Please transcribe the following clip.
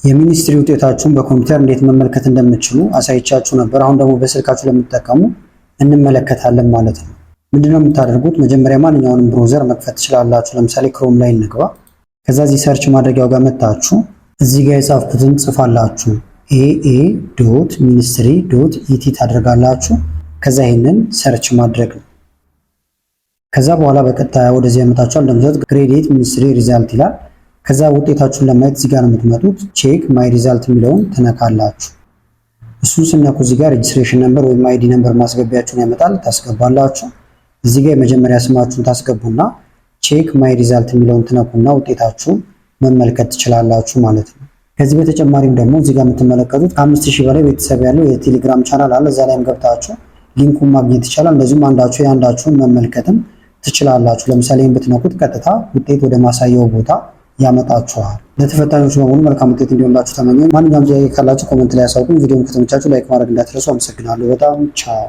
የሚኒስትሪ ውጤታችሁን በኮምፒውተር እንዴት መመልከት እንደምትችሉ አሳይቻችሁ ነበር። አሁን ደግሞ በስልካችሁ ለምትጠቀሙ እንመለከታለን ማለት ነው። ምንድነው የምታደርጉት? መጀመሪያ ማንኛውንም browser መክፈት ትችላላችሁ። ለምሳሌ Chrome ላይ እንግባ። ከዛ እዚህ search ማድረጊያው ጋር መታችሁ እዚህ ጋር የጻፍኩትን ጽፋላችሁ፣ aa.ministry.et ታደርጋላችሁ። ከዛ ይህንን search ማድረግ ነው። ከዛ በኋላ በቀጥታ ወደዚህ ያመጣችኋል። እንደምታዩት grade 8 ministry result ይላል። ከዛ ውጤታችሁን ለማየት እዚህ ጋር ነው የምትመጡት። Check my result የሚለውን ትነካላችሁ። እሱን ስትነኩ እዚህ ጋር registration number ወይም ID number ማስገቢያችሁን ያመጣል፣ ታስገባላችሁ። እዚህ ጋር የመጀመሪያ ስማችሁን ታስገቡና check my result የሚለውን ትነኩና ውጤታችሁን መመልከት ትችላላችሁ ማለት ነው። ከዚህ በተጨማሪም ደግሞ እዚህ ጋር የምትመለከቱት ከ5,000 በላይ ቤተሰብ ያለው የቴሌግራም ቻናል አለ። እዛ ላይም ገብታችሁ link ኡን ማግኘት ይቻላል። እንደዚሁም አንዳችሁ የአንዳችሁን መመልከትም ትችላላችሁ። ለምሳሌ ይህን ብትነኩት ቀጥታ ውጤት ወደ ማሳየው ቦታ ያመጣችኋል። ለተፈታኞች በሙሉ መልካም ውጤት እንዲሆንላችሁ ተመኘሁ። ማንኛውም ጥያቄ ካላችሁ comment ላይ ያሳውቁኝ። ቪዲዮን ከተመቻችሁ like ማድረግ እንዳትረሱ። አመሰግናለሁ በጣም። ቻው።